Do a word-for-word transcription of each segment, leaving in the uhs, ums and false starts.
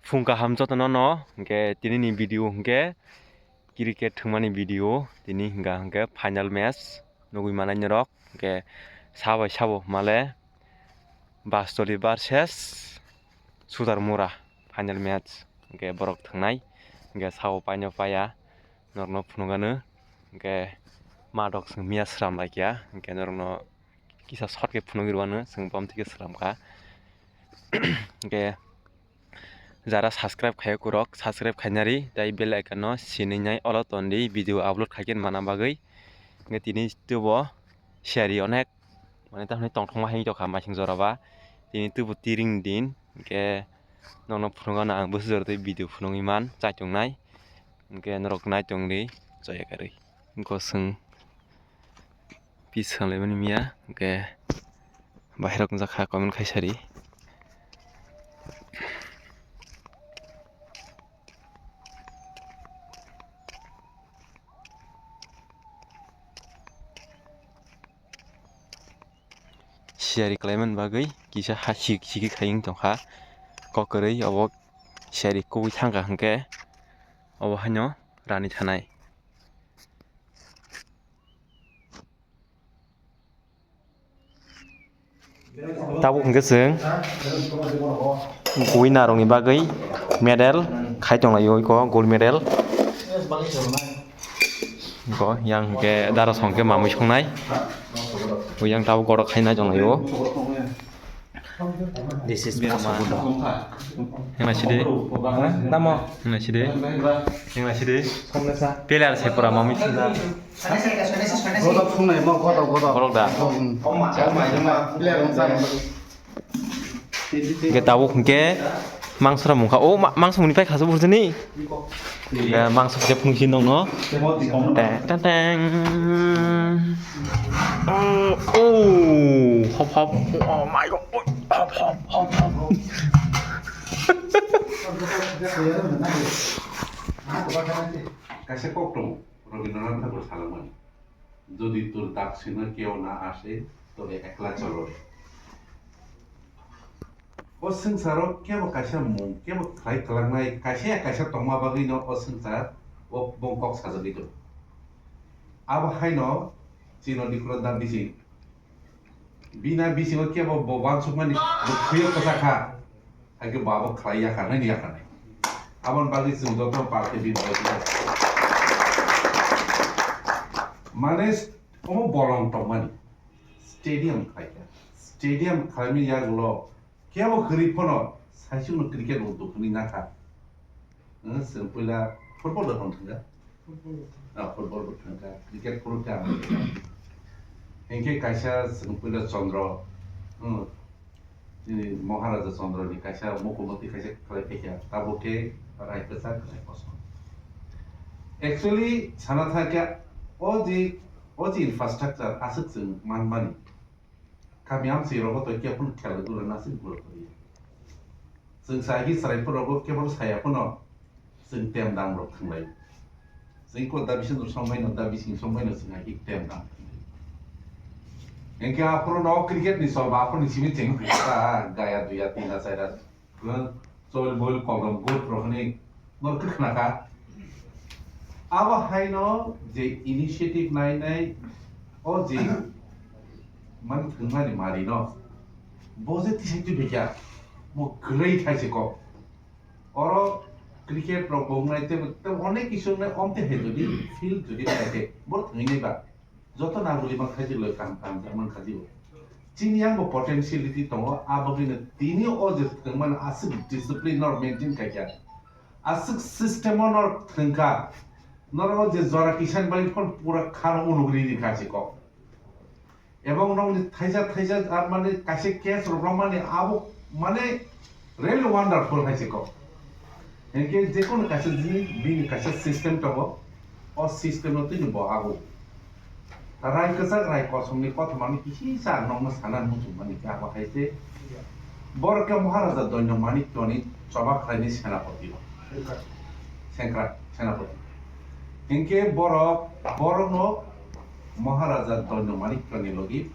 Phung kaham jotono no, hwnkhe tini ni video hwnkhe cricket thwngmani video, tini hwnkha hwnkhe final match nugwi manai norok, hwnkhe sabo sabo male Bastoli versus Sudarmura final match, hwnkhe borok thwngnai, hwnkhe sabo paino paya norokno phunukgano, hwnkhe madok swng miya sram laikya, hwnkhe norokno kisa short khe phunugwi rwano, chwng bom thike sram kha. Hwnkhe jara subscribe khaiya kurok, subscribe khainari, tei bell icon no sinui nai olo tondi video upload khaikhe mana bagwi. Hwnkhe tini tubo siyari onek, mane tamni tongthokma hai tongkha masing jora ba. Tini tubo tiring din, hwnkhe nokno phunukgano ang bwswk jora tei video phunugwi man chaitongnai. Hwnkhe norok nai tongdi choya karwi. Goswng. Pis khlaimani miya, hwnkhe bahai rok wngjak kha, comment khai sari. Siyari khlaimani bagwi kisa ha sik sik khai wng tongkha, kok kwrwi obo siyari kubui thangkha, hwnkhe obo haino rani thanai. Tabuk hwnkhe chwng winner rokni bagwi medal khai tonglaio, iko gold medal. Iko yang hwnkhe dara song khe mamui songnai. Yang tabuk gorok khai nai tonglaio. This is Mama. Yang nasi de. Tamo. Yang nasi de. Yang nasi de. Player se pura mami. Godo phunai mo, godo, godo. Borok da. Player wngsa. Hwnkhe tabuk hwnkhe mangso rok mungkha. O ma-, mangso mungni pai khasu burjani. Hwnkhe mangso khe phunuksin nokno. Teng, teng, teng. Oh, oh, hop, hop. Oh my God. Oh, hop, hop, hop, hop. Kaisa kok tongo, Rabindranath Tagore salamani. Jodi tor daksina keo na ashe, tobe ekla cholo re. O swngcharo kebo kaisa mung, kebo khlai kwlangnai, kaisa ya kaisa tongma bagwino o swngchar o bong kok sajagwi tongo. Abo haino chini Nikoroda bising. Bina bisingo kebo bo wansukmani bo thwiyo kwchak kha. Hakhe bo abo khlai yakha nai, yakha nai. Aboni bagwi chwng joto party bini bagwi. Mane omo bolong tongmani. Stadium khlaikha. Stadium khlaimani yagulo kebo kwrwi phano saisukno cricket bo dukhunwi nakha. Chwng puila football rok thangkha. Ah, football bo thangkha, cricket phuru kha. Hinkhe kaisa chwng puila Chandra, hmm, chini Maharaja Chandra ni kaisa mukumati kaisa khlai phaikha, tabuk khe rai kwchak rai kosom. Actually, sana thangkha, o je, o je infrastructure aswk chwng manmani. Kami amchwi rogo to khe phun khela dula nasik gura koriya. Chwng sai hi chwrai phuru rogo khe phuru saya phano chwng tem dam rok thwnglai. Chwng ko da bising rok sombai no da bising sombai no chwng hai tem dam thwnglai. Engke aphuru no cricket ni so ba aphuru ni simi chwng ta gaya duya tina chaira. Chol bol kobrom good rok hwnwi no khe khna kha. Abo haino je initiative nai nai o je man thwngmani mari no bo je tisai twi bikya bo kwlai thai se kok. Oro cricket rok bo wngnai tei tei onek kisu wngnai omte hai jodi field jodi nai khe bo thwngwi nai ba. Joto naguli man khaji loi kaham kaham jak man khaji bo. Chini yang bo potentiality tongo, a bagwi no tini o je thwng mano aswk discipline nor maintain khaikha. Aswk system o nor thwngkha. Noro je jora kisan bai phon pura khano unugri ri kha chiko. Ebong nokni thaisa thaisa a mane kaisa catch rok mane abo mane Really wonderful hai se kok. Hinkhe je kono kaisa jini bini kaisa system tongo. O system no tini bo abo. Rai kwchak rai kosom ni kothoma ni kisi sa nokno sana muchung mani khe abo hai se. Borok khe Maharaja Doino Manikyo ni choba khlai ni senapati bo. Sengkrak senapati. Hinkhe borok, borok no Maharaja Doino Manikyo ni logi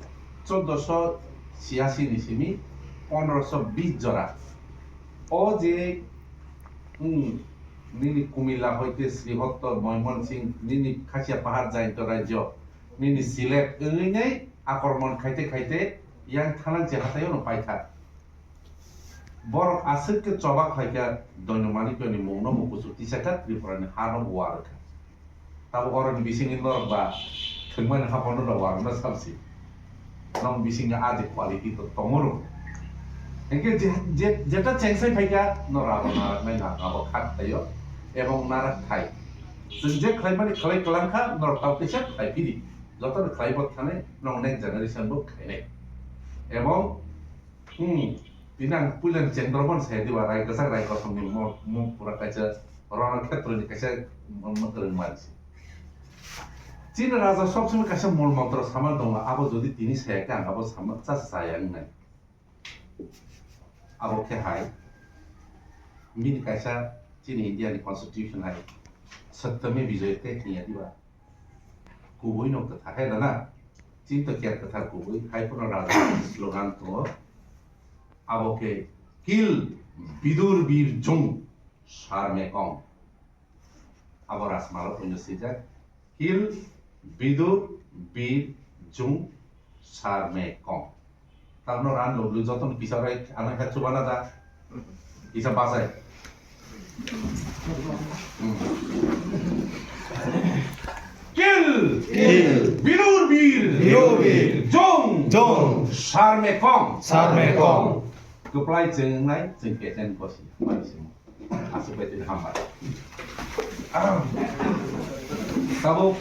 choddoso chiyasi ni simi pondroso bis jora. O je Hmm, nini Kumila hoite Srihotto, Moymonsing, nini Khasia Pahar Jainto Rajyo, nini Silet wngwi nei akromon khaite khaite yang thanang je hatai ono paikha. Borok aswk khe choba khlaikha, Doino Manikyoni mungno mukuchuk tisakha, Tripurani hano uarwkha. Tabuk oroni bisingni norok ba thwngmani haphano rok warokno salsi. Nong bisingni a je quality to tongo rw. Hinkhe je, je, jeta chengsai phaikha, no rabo naraknai na abo kha thaio, ebong narak thai. Chwng je khlaimani khlai kwlangkha, norok tao kisa khlai phidi. Jotono khlai bo thanai, nong next generation bo khainai. Ebong Hmm, tini ang puilani chengdormani saya diba, rai kwchak rai kosomni mo, mo pura kaisa Rono Khetroni kaisa mo, mo kwrwng mansi. Chini raja sob somoi kaisa mol mantro sama tongo, abo jodi tini saya khe ang abo sama cha saya wngnai. Abo khe hai, bini kaisa chini India ni constitution hai, Satyame Vijayate hiya diba. Kubui no kwthar hai rana. Chinta kiya kwthar kubui. Hai phano raja slogan tongo. Abo khe Kill Bidur Bir Jung Sar Mekong. Abo Rajmala puino swijak. Kill Bidur Bir Jung Sar Mekong. Tabno ran loblu jotono kisa bai ano khe chubana da. Kisa bachai. Hmm. Kill! Kill! Birur bir! Birur bir! Jong! Jong! Sarmekong! Sarmekong! Kwplai chwngnai chwng keten kosi. Mani simo. Aswk bai twi hambai. Tabuk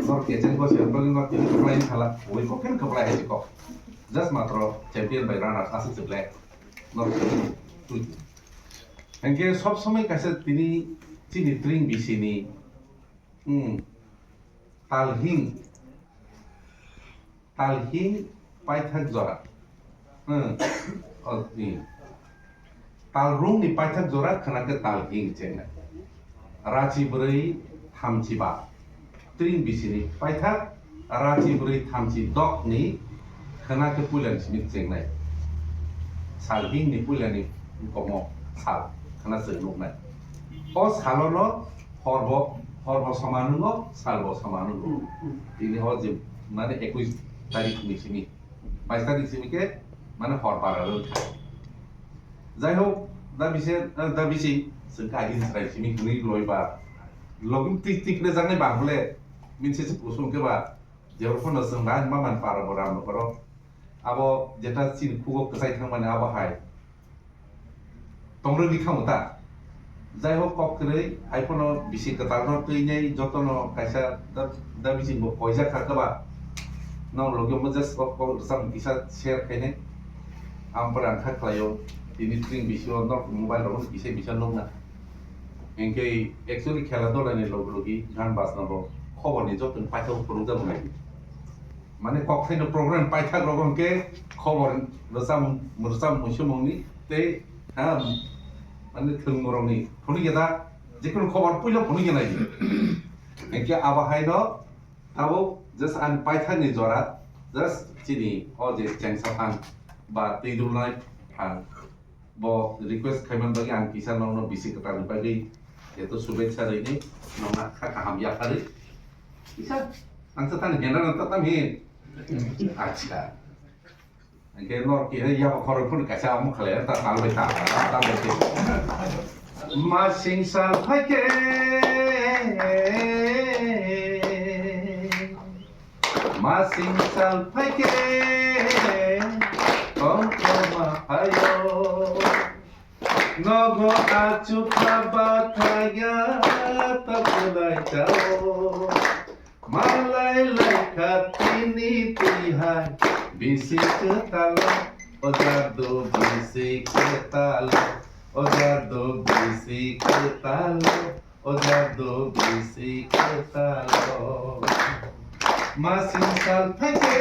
nor kecheng ko se bagi nor tini kwplai ni khala, oi ko ken kwplai hai ko. Just matro champion bai runners aswk se black. Nor twi. Hengke sob somoi kaisa tini chini tring bisini, hmm, talhing. Talhing paithak jora. Hmm. O, hmm. Talrungni paithak jora khwnakhe talhing chengnai. Rachi bwrwi thamchi ba. Tring bisini paithak rachi bwrwi thamchi dokni khwnakhe puilani simi chengnai. Salhingni puilani komo sal khwna chwng nuknai. O salono horbo, horbo soman wngo, salbo soman wngo. Hmm, hmm. Tini o je mane ekush tarikh ni simi, bais tarikh simi khe mane hor bara rwkha. Jai hok, da bise, eh, da bisi, chwng khe agini chwrai simi hwnwi loi ba. Login tik tik le jangnai ba hwnle, minse se kusum khe ba, jebor phano chwng bai ma man para bo ram bo ro. Abo jeta chini khugo kwchai thangmani abo hai. Tongrwgwi khamu ta. Jai hok kok kwrwi, hai phano bisi kwtalno twi nei jotono kaisa da, da bisingbo koijak kha kwba. Nong logi omo just kok, kok rwchapmung kisa share khainai. Ang pore ang kha khlaio, tini tring bisio nok mobile rokno kisa bisa nukna. Hinkhe actually khela dulani log logi gan bajna bo khoborni jotoni paithak phunukjak bo nai. Mane kokthaino program paithak rok hwnkhe khobor rwchapmung, rwchapmung muisumungni tei, ha, mane thwngmung rokni phunukya da, jekunu khobor puila phunukya nai. Hinkhe abo haino tabuk just ani paithakni jora, just chini o je chengsa phang ba twi dulnai phang, bo request khaiman bagwi ang kisa nokno bisi kwtalni bagwi jeto shubhecha rwini nokna kha kaham yapharwi. Kisa ang sa tani hena nang tatam hin. Acha. Angke nor ki he yaba khoro phun kaisa amuk khalai ta tal bai ta, tal bai ta. Masing sal phaikhe. Masing sal phaikhe, tongthoma phaio. Nogo achukha bathaya, takulai chao. Malai laikha tini twi hai, bisi kwtalo, o jadu bisi kwtalo, o jadu bisi kwtalo. O jadu bisi kwtalo. Masing sal phaikhe.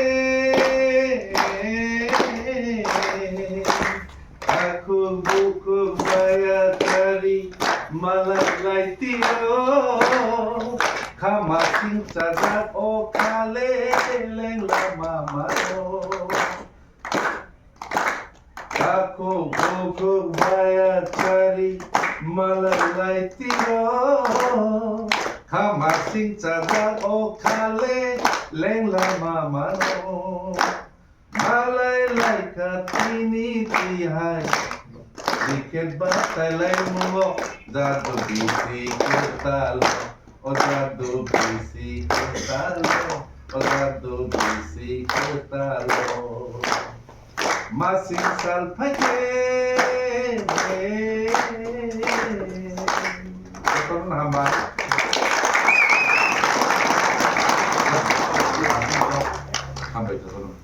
Takhuk bukhuk baya chari malai lai tiro. Khama sing chajak o khale leng lama mano. Takhuk bukhuk baya chari Malai lai tiro, khamasing chajak o khale, lengla mama no. Malai lai ka tini tihai, cricket batai lai mungo, jadu bisi kwtal. O jadu bisi kwtalo, o jadu bisi kwtalo. Masing sal phaikhe. Jotono hambai. Hambai jotono.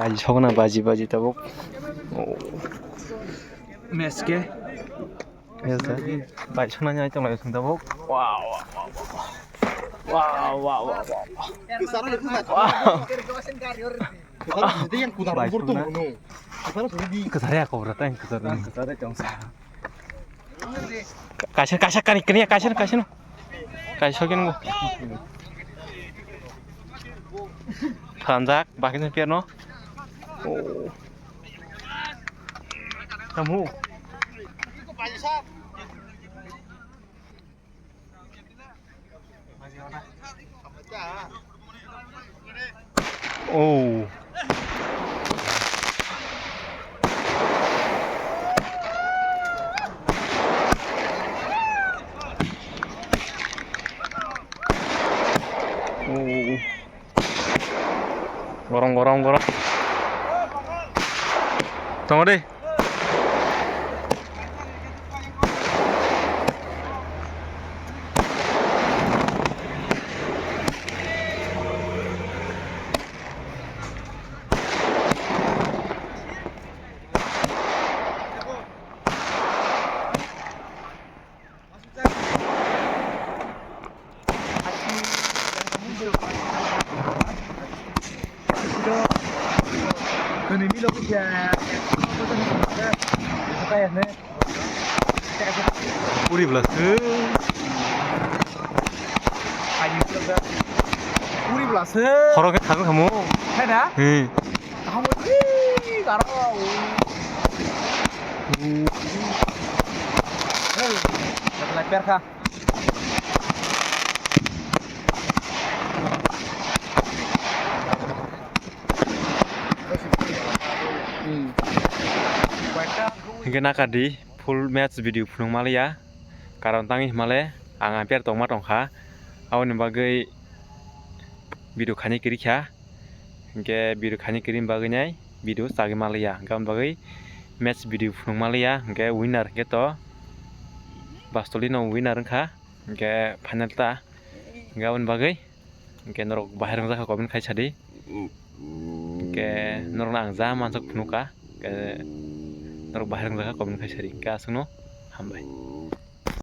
Baji sokna baji baji tabuk. Meske. Meske. Baji sokna nyai tonglai sung tabuk. Wow, wow, wow, wow. Wow, wow, wow, wow. Wow. Baji sokna. Kwthar ya kobra tang kwthar. Kaisa kaisa kani kani kaisa kaisa no. Kaisa kini go. Thanjak bakini piano. Oh. Kamu. Oh. Oh. Gorong, gorong, gorong. Tongo de. Puri bwla se. Puri bwla se. Khoro khe thang khamu. Hai da? Hmm. Kaham ui, garo. Hey, lai perkha. Hingke nakadi full match video phunuk maliya, karon tangwi himale ang umpire tongma tongkha, aboni bagwi video khaini kwrwi kha. Hingke video khaini kwrwi bagwi nai video chagwi maliya, hingke aboni bagwi match video phunuk maliya, hingke winner hingke to Bastoli no winner wngkha, hingke final ta, hingke aboni bagwi hingke norok bahai rwngjak kha comment khai sadi, hingke norokno ang ja mansuk phunukha, hingke norok bahai rwngjak kha comment khai sadi, hingke aswkno hambai.